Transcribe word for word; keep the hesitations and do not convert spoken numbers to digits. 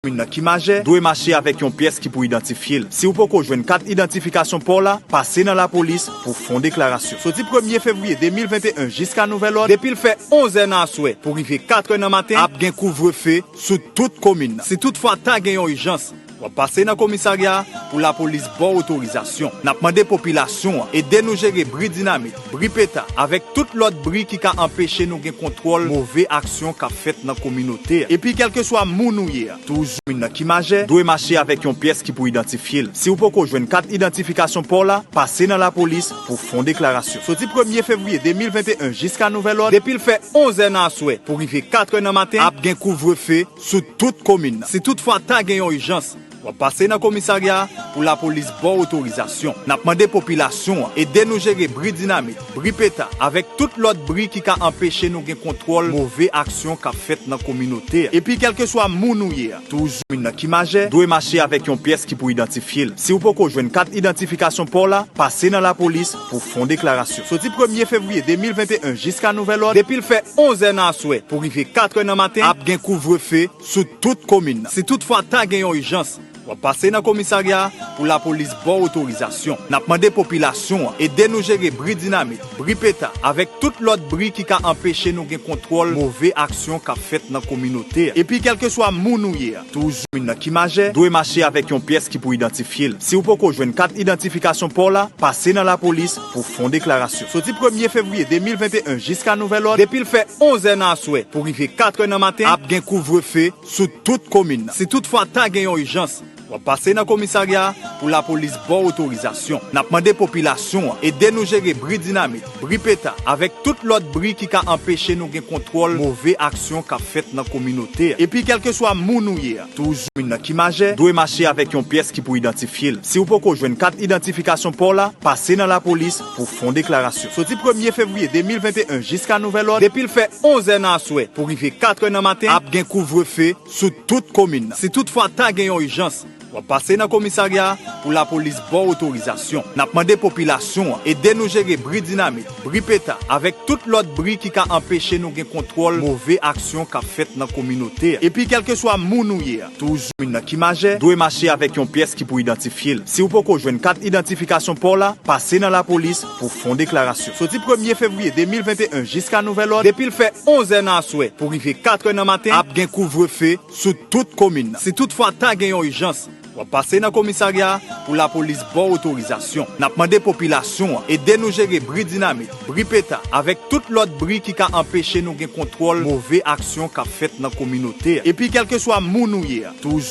moun nan ki majè dwe mache avèk yon pyès ki pou idantifye l. Si w poko jwenn kat idantifikasyon pa w la, pase nan lapolis pou fè yon deklarasyon. Soti premye fevriye de mil venteyen jiska nouvèl òd, depi l fè onz è nan aswè pou rive kat è nan maten, ap gen kouvrefe sou tout komin nan. Si toutfwa ta gen yon ijans, w ap pase nan komisarya pou lapolis ba w otorizasyon. N ap mande popilasyon an ede nou jere bri dinamit, bri peta, avèk tout lòt bri ki ka anpeche nou gen kontwòl move aksyon k ap fèt nan kominote a. Epi kèlkeswa moun ou ye a, toujou moun nan ki majè, dwe mache avèk yon pyès ki pou idantifye l. Si w poko jwenn kat idantifikasyon pa w la, pase nan lapolis pou fè yon deklarasyon. Soti premye fevriye de mil venteyen jiska nouvèl òd, depi l fè onz è nan aswè pou rive kat è nan maten, ap gen kouvrefe sou tout komin nan. Si toutfwa ta gen yon ijans, w ap pase nan komisarya pou lapolis ba w otorizasyon. N ap mande popilasyon an ede nou jere bri dinamit, bri peta, avèk tout lòt bri ki ka anpeche nou gen kontwòl move aksyon k ap fèt nan kominote a. Epi kèlkeswa moun ou ye a, toujou moun nan ki majè, dwe mache avèk yon pyès ki pou idantifye l. Si w poko jwenn kat idantifikasyon pa w la, pase nan lapolis pou fè yon deklarasyon. Soti premye fevriye de mil venteyen jiska nouvèl òd, depi l fè onz è nan aswè pou rive kat è nan maten, ap gen kouvrefe sou tout komin nan. Si toutfwa ta gen yon ijans, w ap pase nan komisarya pou lapolis ba w otorizasyon. N ap mande popilasyon an ede nou jere bri dinamit, bri peta, avèk tout lòt bri ki ka anpeche nou gen kontwòl move aksyon k ap fèt nan kominote a. Epi kèlkeswa moun ou ye a, toujou moun nan ki majè, dwe mache avèk yon pyès ki pou idantifye l. Si w poko jwenn kat idantifikasyon pa w la, pase nan lapolis pou fè yon deklarasyon. Soti premye fevriye de mil venteyen jiska nouvèl òd, depi l fè onz è nan aswè pou rive kat è nan maten, ap gen kouvrefe sou tout komin nan. Si toutfwa ta gen yon ijans, w ap pase nan komisarya pou lapolis ba w otorizasyon. N ap mande popilasyon an ede nou jere bri dinamit, bri peta, avèk tout lòt bri ki ka anpeche nou gen kontwòl move aksyon k ap fèt nan kominote a. Epi kèlkeswa moun ou ye a, toujou moun nan ki majè, dwe mache avèk yon pyès ki pou idantifye l. Si w poko jwenn kat idantifikasyon pa w la, pase nan lapolis pou fè yon deklarasyon. Soti premye fevriye de mil venteyen jiska nouvèl òd, depi l fè onz è nan aswè pou rive kat è nan maten, ap gen kouvrefe sou tout komin nan. Si toutfwa ta gen yon ijans, w ap pase nan komisarya pou lapolis ba w otorizasyon. N ap mande popilasyon an ede nou jere bri dinamit, bri peta, avèk tout lòt bri ki ka anpeche nou gen kontwòl move aksyon k ap fèt nan kominote a. Epi kèlkeswa moun ou ye a, toujou moun nan ki majè, dwe mache avèk yon pyès ki pou idantifye l. Si w poko jwenn kat idantifikasyon pa w la, pase nan lapolis pou fè yon deklarasyon. Soti premye fevriye de mil venteyen jiska nouvèl òd, depi l fè onz è nan aswè pou rive kat è nan maten, ap gen kouvrefe sou tout komin nan. Si toutfwa ta gen yon ijans, w ap pase nan komisarya pou lapolis ba w otorizasyon. N ap mande popilasyon an ede nou jere bri dinamit, bri peta, avèk tout lòt bri ki ka anpeche nou gen kontwòl move aksyon k ap fèt nan kominote a. Epi kèlkeswa moun ou ye a, toujou